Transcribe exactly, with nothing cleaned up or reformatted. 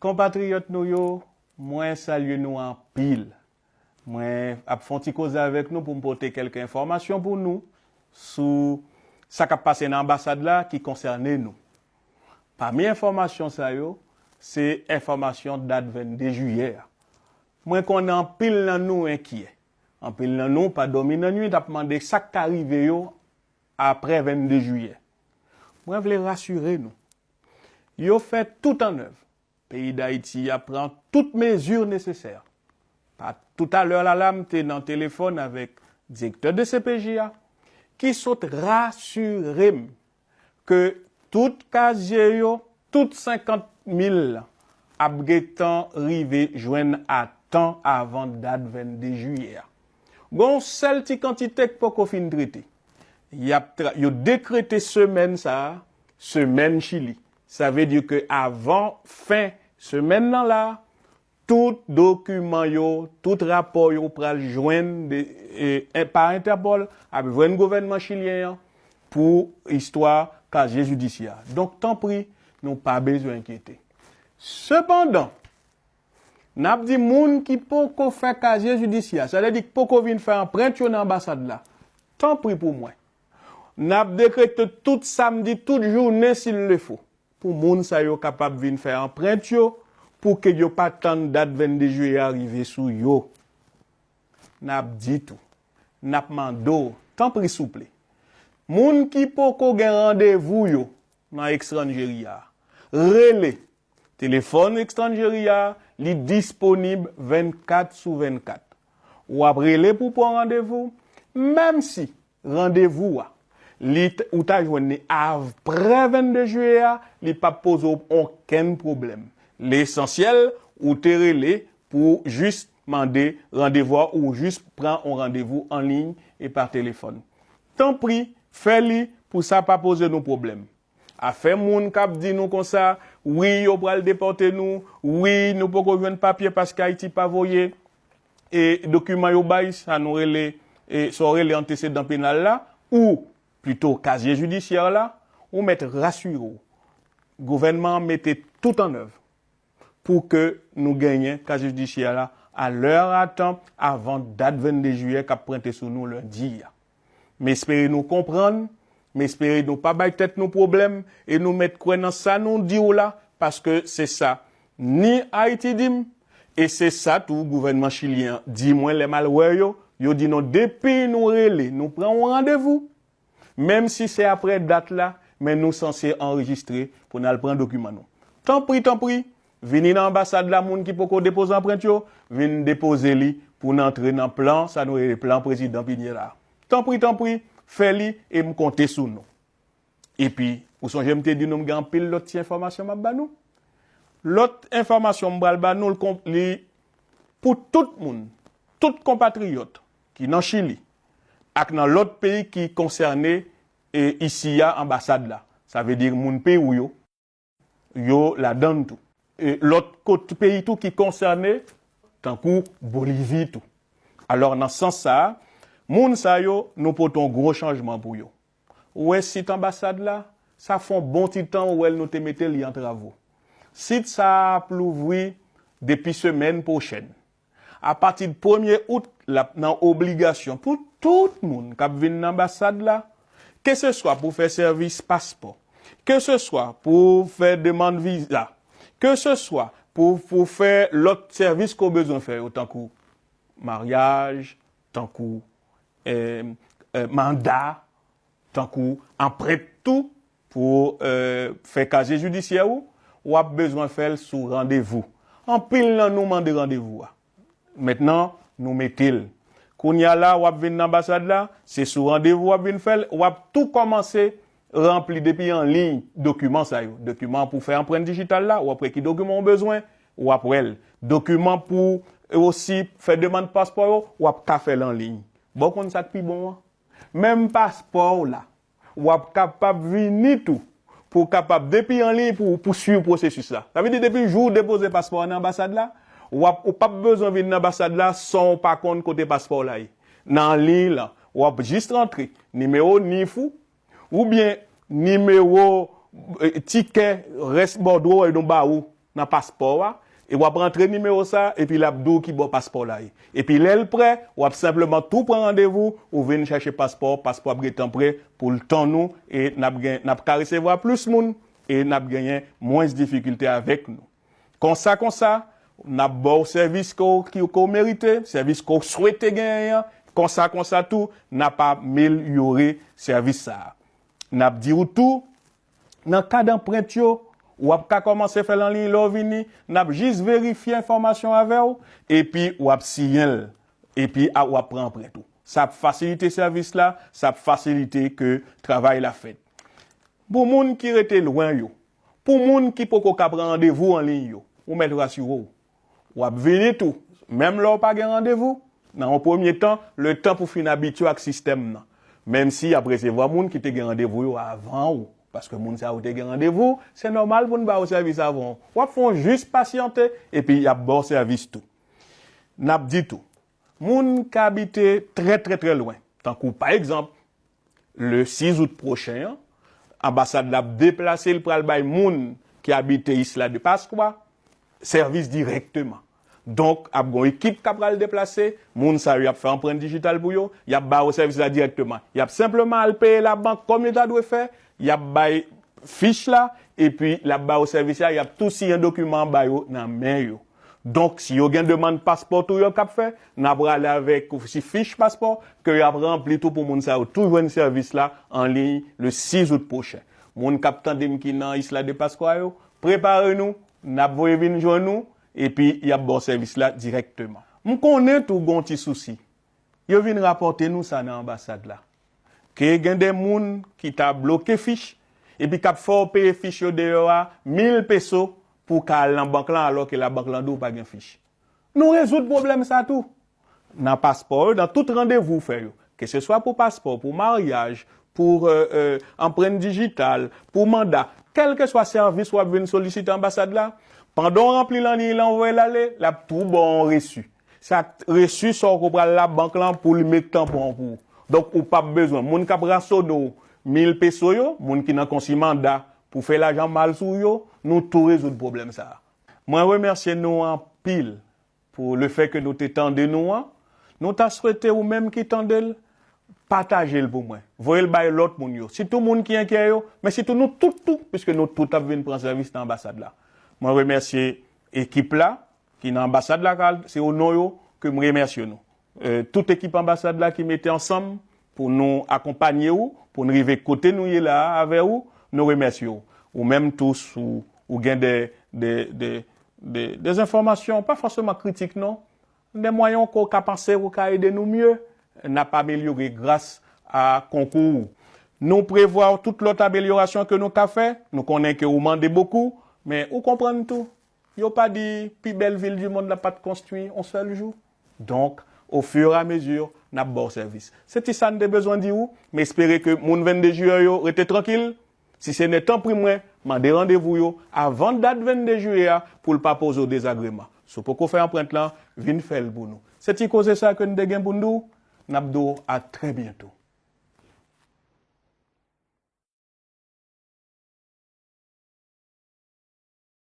Konpatriyòt nou yo, mwen salye nou anpil. Mwen ap fè yon ti koze avèk nou pou m pote kèlke enfòmasyon pou nou sou sa k ap pase nan anbasad la ki konsène nou. Pami enfòmasyon sa yo, se enfòmasyon dat vennde jiyè a. Mwen konnen anpil nan nou enkyè. Anpil nan nou pa dòmi nan nuit ap mande sa k ka rive yo apre vennde jiyè. Mwen vle rasire nou. Yo fè tout an èv. Peyi Dayiti a pran tout mezi nesesè. Pa toutalè la la, m te nan telefòn avèk direktè D C P J a, ki sot rasire m ke tout kazye yo, tout senkant mil ap gentan rive jwenn a tan avan dat vennde jiyè a. Gon sèl ti kantite k poko fin trete. Y ap tra- yo dekrete semèn sa a, semèn Chili. Sa vle di ke avan fen semèn nan la, tout dokiman yo, tout rapò yo pral jwenn de, e, e, pa Entèpòl, ap jwenn gouvènman chilyen an pou istwa kazye jidisyè a. Donk, tanpri, nou pa bezwen enkyete. Sepandan, n ap di moun ki poko fè kazye jidisyè a, sa vle di k poko vin fè anprent yo nan anbasad la, tanpri pou mwen. N ap dekrete tout samdi, tout jounen, s'il le faut, pou moun sa yo kapab vin fè anprent yo, pou ke yo pa tann dat vennde jiyè a rive sou yo. N ap di tou, n ap mande w, tanpri souple, moun ki poko gen randevou yo nan Ekstranjeri a, rele. Telefòn Ekstranjeri a, li disponib vennkat sou vennkat. W ap rele pou pran randevou, menm si randevou a, li t- ou ta jwenn li apre vennde jiyè a, li p ap poze w okenn pwoblèm. Lesansyèl, ou te rele pou w jis mande randevou a, ou jis pran yon randevou an liy e pa telefòn. Tanpri, fè li pou sa pa poze nou pwoblèm. Afè moun k ap di nou konsa, wi, yo pral depòte nou, wi, nou poko jwenn papye paske Ayiti pa voye e dokiman yo bay, sa nou rele, e sa w rele antesedan penal la, ou plito kazye jidisyè la, ou mèt rasire w. Gouvènman an mete tout an èv pou ke nou genyen kazye jidisyè la a lè a tan avan dat vennde jiyè k ap pwente sou nou lendi a. M espere nou konprann, m espere nou pa bay tèt nou pwoblèm e nou mèt kwè nan sa nou di w la, paske se sa ni Ayiti di m, e se sa tou gouvènman chilyen an di mwen lè m al wè yo, yo di non, depi nou rele, nou pran yon randevou, menm si se apre dat la, men nou sanse anrejistre pou n al pran dokiman nou. Tanpri, tanpri, vini nan anbasad la, moun ki poko depoze anprent yo, vin depoze li pou n antre nan plan, sa nou rele plan prezidan Piñera. Tanpri, tanpri, fè li e m konte sou nou. Epi, ou sonje m te di nou m gen anpil lòt ti enfòmasyon m ap ba nou? Lòt enfòmasyon m pral ba nou, l kon- li pou tout moun, tout konpatriyòt ki nan Chili ak nan lòt peyi ki konsène e, isi a, anbasad la. Sa vle di moun peyi w yo, yo ladann tou. E lòt kot peyi tou ki konsène, tankou Bolivi tou. Alò, nan sans sa a, moun sa yo, nou pote yon gwo chanjman pou yo. Ou wè sit anbasad la, sa fè yon bon ti tan ou wè l nou te mete li an travo. Sit sa a ap louvri depi semèn pwochèn. Apati de premye out, l ap nan obligasyon pou tout moun k ap vin nan anbasad la, keseswa pou fè sèvis paspò, keseswa pou fè demann viza, keseswa pou, pou fè lòt sèvis ke w bezwen fè yo, tankou maryaj, tankou, e, e, manda, tankou anprent tou, pou, e, fè kazye jidisyè ou, w ap bezwen fè l sou randevou. Anpil nan nou mande randevou a. Mentnan, nou mete l. Kounye a la, w ap vin nan anbasad la, se sou randevou w ap vin fè l, w ap tou kòmanse ranpli depi an liy dokiman sa yo. Dokiman pou fè anprent dijital la, w ap wè ki dokiman w bezwen, w ap wè l. Dokiman pou osi fè demann paspò yo, w ap ka fè l an liy. Bon, w konn sa k pi bon an? Menm paspò w la, w ap kapab vini tou pou w kapab, depi an liy pou, pou swiv pwosesis la. Sa vle di, depi jou w depoze paspò a nan anbasad la, w ap, ou p ap bezwen vin nan anbasad la san w pa konn kote paspò w la ye. Nan liy lan, w ap jis rantre nimewo nif ou, oubyen nimewo, e, tikè rès bòdwo yo nou ba ou. nan paspò a, e w ap rantre nimewo sa, epi l ap di w ki bò paspò w la ye. Epi lè l prè, w ap senpleman tou pran randevou, ou vin chèche paspò, paspò ap gentan prè pou l tann ou, e n ap gen, n ap ka resevwa plis moun, e n ap genyen mwens difikilte avèk nou. Konsa, konsa, n ap ba w sèvis ke w, ki, ke w merite, sèvis ke w swete genyen an. Konsa, konsa tou, n ap amelyore sèvis sa a. N ap di w tou, nan kad anprent yo, w ap ka kòmanse fè l anliy lè w vini, n ap jis verifye enfòmasyon avè w, epi w ap siyen l, epi a, w ap pran anprent ou. Sa ap fasilite sèvis la, sa ap fasilite ke travay la fèt. Pou moun ki rete lwen yo, pou moun ki poko ka pran randevou anliy yo, ou mèt rasire w. W ap vini tou, menm lè w pa gen randevou, nan yon premye tan, letan pou fin abitye w ak sistèm nan. Menm si y ap resevwa moun ki te gen randevou yo avan w, paske moun sa yo te gen randevou, se nòmal pou n ba yo sèvis avan w. W ap fè w jis pasyante, epi y ap ba w sèvis tou. N ap di tou, moun k abite trè, trè, trè lwen, tankou pa egzanp, le sis out pwochen an, anbasad la ap deplase, l pral bay moun ki abite Isla de Pascua sèvis dirèkteman. Donk, ap gen yon ekip k ap pral deplase, moun sa yo, y ap fè anprent dijital pou yo, y ap ba yo sèvis la dirèkteman. Y ap senpleman al peye labank kòm yo ta dwe fè, y ap bay fich la, epi l ap ba yo sèvis la, y ap tou siyen dokiman an ba yo nan men yo. Donk, si yo gen demann paspò tou yo k ap fè, n ap rale avèk ou si fich paspò ke y ap ranpli tou pou moun sa yo tou jwenn sèvis la anliy le sis out pwochen. Moun k ap tande m ki nan Isla de Pascua yo, prepare nou, n ap voye vin jwenn ou, epi y ap ba w sèvis la dirèkteman. M konnen tou gen yon ti sousi. Yo vin rapòte nou sa nan anbasad la. Ke gen de moun ki ta bloke fich, epi k ap fè w peye fich yo deyò a mil peso pou w ka al nan bank lan, alò ke labank lan di w pa gen fich. Nou rezoud pwoblèm sa tou. Nan paspò yo, nan tout randevou w fè yo, keseswa pou paspò, pou maryaj, pou, euh, euh, anprent dijital, pou manda, kèlkeswa sèvis w ap vin solisite anbasad la, pandan w ranpli l anliy lan, w voye l ale, l ap tou ba w yon resi. Sa resi sa w ko pral labank lan pou li met tanpon an pou ou. Donk, ou p ap bezwen. Moun k ap ransone w mil peso yo, moun ki nan konsi manda pou fè lajan mal sou yo, nou tou rezoud pwoblèm sa a. Mwen remèsye nou anpil pou lefètke nou te tande nou an. Nou ta swete ou menm ki tande l, pataje l pou mwen. Voye l bay lòt moun yo. Sitou moun ki enkyè yo, men sitou nou tout tou, piske nou tout ap vin pran sèvis nan anbasad la. Mwen remèsye ekip la, ki nan anbasad la, se o non yo ke m remèsye nou. Euh, tout ekip anbasad la ki mete ansanm pou nou akonpanye w, pou n rive kote nou ye la a avè w, nou remèsye w. Ou menm tou, si w gen de, de, de, de, de enfòmasyon, pa fòseman kritik non, de mwayen ke w ka panse ou ka ede nou mye, n ap amelyore gras a konkou w. Nou prevwa tout lòt amelyorasyon ke nou ka fè, nou konnen ke ou mande bokou, men ou konprann tou. Yo pa di pi bèl vil di mond la pa t konstwi yon sèl jou. Donk, ofiramezi, n ap ba w sèvis. Se ti sa n te bezwen di w, m espere ke moun vennde jiyè yo rete trankil. Si se ne tanpri mwen, mande randevou yo avan dat vennde jiyè a pou l pa poze w dezagreman. Si w poko fè anprent lan, vin fè l pou nou. Se ti koze sa ke n te gen pou n di w, n ap di w a trè byento.